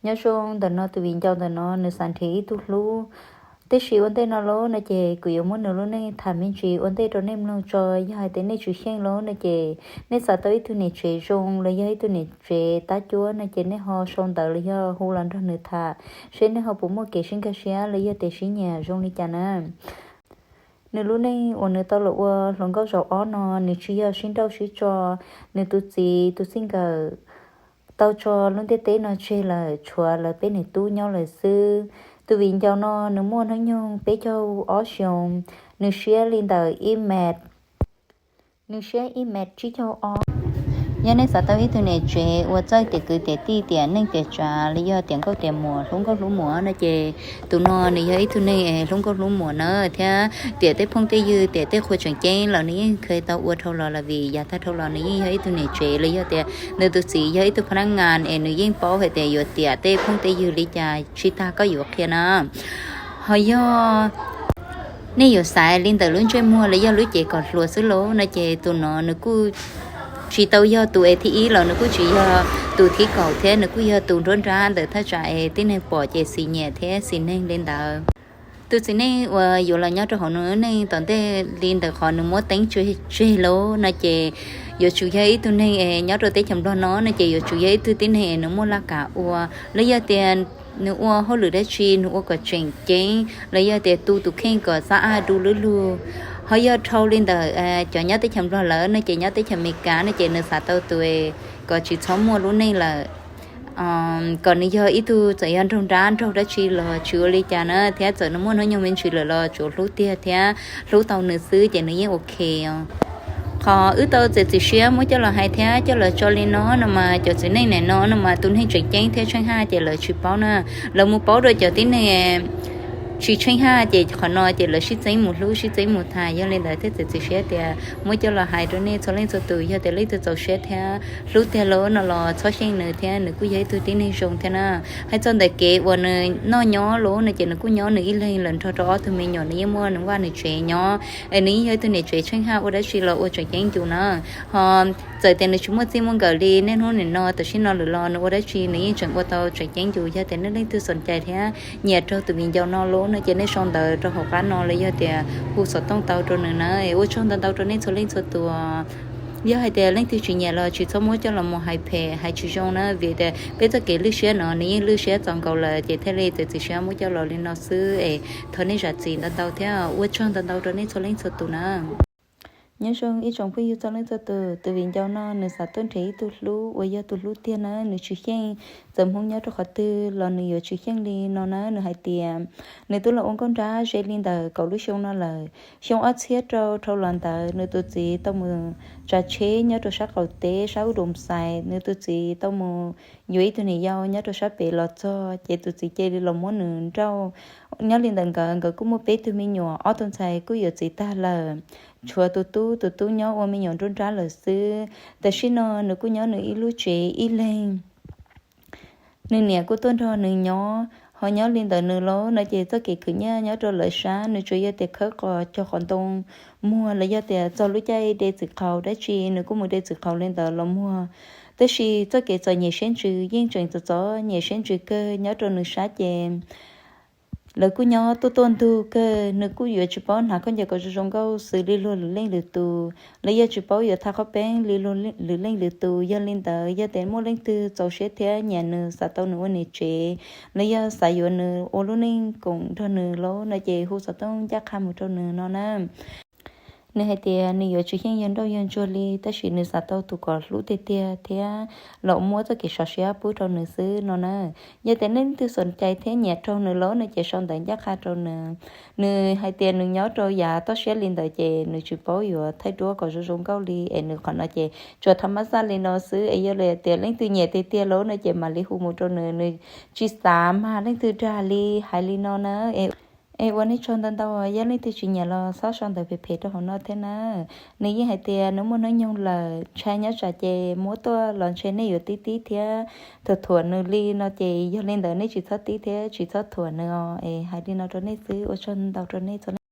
Nyob zoo ntawm no tus viv ncaus ntawm no nws xav nrhiav ib tug hlub. Tab sis ua ntej no lauj no ces kuv yuav muab nws lub neej tham me ntsis ua ntej rau nej mloog tso. Yog hais tias nej tsis xyeej lauj no ces nej xav tau ib tug niam tsev zoo los yog ib tug niam tsev tab cuab no ces nej ho sau ntawv los yog hu los nrog nws tham seb nej ho puas muaj kev sib nkag siab los yog tias sib nyiam zoo li cas na. Nws lub neej uas nws tau los ua hluas nkauj zaum ob no nws tsis yog sib nrauj sib tso. Nws tus txiv tus txij nkawm tau tso lub ntiaj teb no tseg lawm, tshuav lawv peb niam tub nyob lawm xwb. Tus viv ncaus no nws muaj hnub nyoog peb caug ob xyoos, nws siab li ntawm ib mev, nws siab ib mev tsib caug ob. Yog nej xav tau ib tug niam tsev uas txawj tiam kwv tiam tij, tiam neej tiam tsav los yog tiam nkauj tiam muam, hlub nkauj hlub muam no ces tus no nws yog ib tug neeg hlub nkauj hlub muam na, thiab tiam tej phooj tej ywg, tiam tej qhua tseem ceeb los nws yeej kheev tau ua dhau los lawm, vim yav tag dhau los nws yeej yog ib tug niam tsev los yog tias nws tus txiv yog ib tug phab nab ngas es nws yeej paub hais tias yuav tiam tej phooj tej ywg li cas tsis tas koj yuav qhia na. Ho yog nej yuav xaiv li ntawm lub ntsej muag los yog lub cev kom hluas xwb lauj no ces tus no nws kuj tsis tau yog tus es thib ib los nws kuj tsis yog tus thib kaum thiab, nws kuj yog tus nruab nrab ntawm thaj tsam es tib neeg pom ces xis nyiam thiab xis neeg li ntawd. Tus txiv neej uas yuav los nyob rau hauv nws lub neej tom ntej li ntawm qhov nws muab teeb tseg lauj no ces yuav tsum yog ib tug neeg es nyob rau teb chaws Nplog no no ces yuav tsum yog ib tug tib neeg es nws muaj laj kam ua los yog tias nws ua hauj lwm dab tsi nws ua kom tseem ceeb los yog tias tu tus kheej kom xab ab du lub lug. Ho yog dhau li ntawm cov nyob teb chaws Nplog lawm no ces nyob teb chaws Amelikas no ces nws xav tau tus kom tsis txhob muaj lub neej lawm, kom nws yog ib tug txawm yog nraug nrab nraug dab tsi los tsis ua li cas na, thiab txawm nws muaj hnub nyoog me ntsis lawm los tsuas hlub tiag thiab hlub tau nws xwb ces nws yeej ok os. Qhov wb tau txiav txim siab muab coj los hais thiab coj los tso li no no mas cov txiv neej nim no no mas tus neeg tseem ceeb thiab tsheej haj ces lawv tsis paub na. Lawv mus paub rau cov tib neeg tsis tsheej haj ces qhov no ces lawv sib txeeb mus hlub sib txeeb mus tham. Yog li ntawd thiaj txiav txim siab tias muab coj los hais rau nej txhua leej txhua tus, yog tias leej twg txaus siab thiab hlub tiag lauj no los txhob xyeej nws thiab, nws kuj yog ib tug tib neeg zoo thiab na. Hais txog ntawm kev uas nws noj nyob lauj no ces nws kuj nyob nws ib leeg lawm nrog rau ob tug me nyuam, nws yeej muaj nws vaj nws tsev nyob es nws yeej yog ib tug niam tsev tsheej haj, ua dab tsi los ua tseem ceeb yus na. Ho txawm tias nws tsis muaj txij muaj nkawm li niaj hnub nim no tam sim no lawm los nws ua dab tsi nws yeej tseem ua tau tseem ceeb yus. Yog tias nej leej twg xom cai thiab nyiam raug tus viv ncaus no lauj no ces nej sau ntawv rau hauv qab no los yog tias hu xov tooj tau rau nws na. Ua tsaug ntau ntau rau nej txhua leej txhua tus. Yog hais tias leej twg tsis nyiam los tsis txhob muab coj los mus hais phem hais tsis zoo na, vim tias peb txoj kev lwj siab no nws yeej lwj siab txaus nkaus lawm ces thiaj li txiav txim siab muab coj los li no xwb es thov nej zam txim ntau ntau thiab ua tsaug ntau ntau rau nej txhua leej txhua tus na. Nyob zoo ib tsoom phooj ywg txhua leej txhua tus, tus viv ncaus no nws xav tuaj nrhiav ib tug hlub uas yog tus hlub tiag na, nws tsis xyeej txawm Hmoob nyob rau qhov twg los nws yuav tsis xyeej li no na. Nws hais tias nws twb los ua nkauj nrab ze li ntawm kaum lub xyoo no lawm. Xyoo ob txhiab rau dhau los ntawd nws tus txiv tau mus tsav tsheb nyob rau sab qaum teb sab ub Doos Xais, nws tus txiv tau mus yuav ib tug niam yau nyob rau sab pem los txog ces tus txiv cia li los muab nws nrauj. Nyob li ntawm nkawd, nkawd kuj muaj peb tug me nyuam, ob tug ntxhais kuj yuav txiv tag lawm, tshuav tus tub, tus tub nyob ua me nyuam nruab nrab lawm xwb. Tam sim no nws kuj nyob nws ib lub tsev ib leeg. Nws niam kuj tuaj nrog nws nyob, ho nyob li ntawm nws lauj no ces txoj kev khwv nyiaj nyob rau lawv sab nws tsuas yog tias khawb qos cog qos ntoo muag los yog tias txog lub caij de txiv qhaus dab tsi nws kuj mus de txiv qhaus li ntawd los muag. Tab sis txoj kev txom nyem siab ntsws yeej tseem txom txom nyem siab ntsws kawg nyob rau nws sab ces lawv kuj nyob tuaj tuaj ntug kawg, nws kuj yuav tsis paub hnav khaub ncaws kom zoo zoo nkauj xws li luag lwm leej lwm tus, los yog tsis paub yuav tha qhob peeb li luag lwm leej lwm tus. Yog li ntawd yog tias muaj leej twg txaus siab thiab nyiam nws, xav tau nws ua niam tsev, los yog xav yuav nws ua lub neej koom nrog nws lauj no ces hu xov tooj ncaj qha mus rau nws no na. Nws hais tias nws yuav tsis xyeej yawg nrauj yawg ntsuag li, tab sis nws xav tau tus kom hlub tiag tiag thiab los muab txoj kev sov siab pub rau nws xwb no na. Yog tias nej leej twg xom cai thiab nyiam raug nws lauj no ces sau ntawv ncaj qha rau nws. Nws hais tias nws nyob rau yav toj siab li ntawd ces nws tsis paub yuav thaij duab kom zoo zoo nkauj li es nws qhov no ces tsuas tha mab xaj li no xwb es yog li tias leej twg nyiam tiag tiag lauj no ces mam li hu mus rau nws, nws tsis xav mag leej twg dag li, hais li no na. Es ua nej tsaug ntau ntau, yog leej twg tsis nyiam los txhob sau ntawv phem phem rau hauv no thiab na. Nws yeej hais tias nws muaj hnub nyoog lawm, ntshai nyob tsam ces muab tuaj los ntshe nej yuav tib tib thiab thuam thuam nws li no ces yog li ntawd nej tsis txhob tib thiab tsis txhob thuam nws os. Es hais li no rau nej xwb, ua tsaug ntau rau nej txhua leej.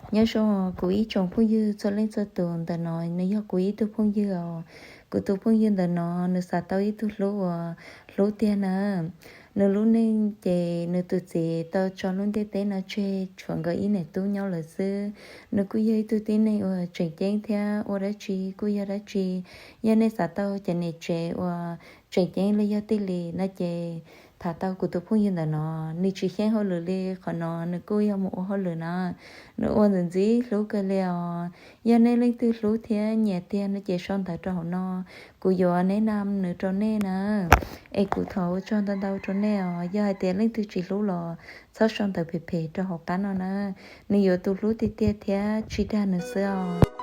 Nyob zoo kuv ib tsoom phooj ywg txhua leej txhua tus, ntawm no nws yog kuv ib tug phooj ywg os. Kuv tus phooj ywg ntawm no nws xav tau ib tug hlub uas hlub tiag na. Nws lub neej ces nws tus txiv tau tso lub ntiaj teb no tseg, tshuav nkawd ib niam tub nyob lawm xwb. Nws kuj yog ib tug tib neeg uas tseem ceeb thiab ua dab tsi kuj yog dab tsi. Yog nej xav tau cov niam tsev uas tseem ceeb li yog tij li no ces tham tau kuv tus phooj ywg ntawm no. Nws tsis xyeej hauj lwm li, qhov no nws kuj yog mus ua hauj lwm na. Nws ua ntxim ntxim hlub kawg li os. Yog nej leej twg hlub thiab nyiam tiag no ces sau ntawv rau hauv no, kuv yuav neb nam nws rau nej na. Es kuv thov ua tsaug ntau ntau rau nej os. Yog hais tias leej twg tsis hlub los txhob sau ntawv phem phem rau hauv qab no na. Nws yuav tus hlub tiag tiag thiab tsis dag nws xwb os.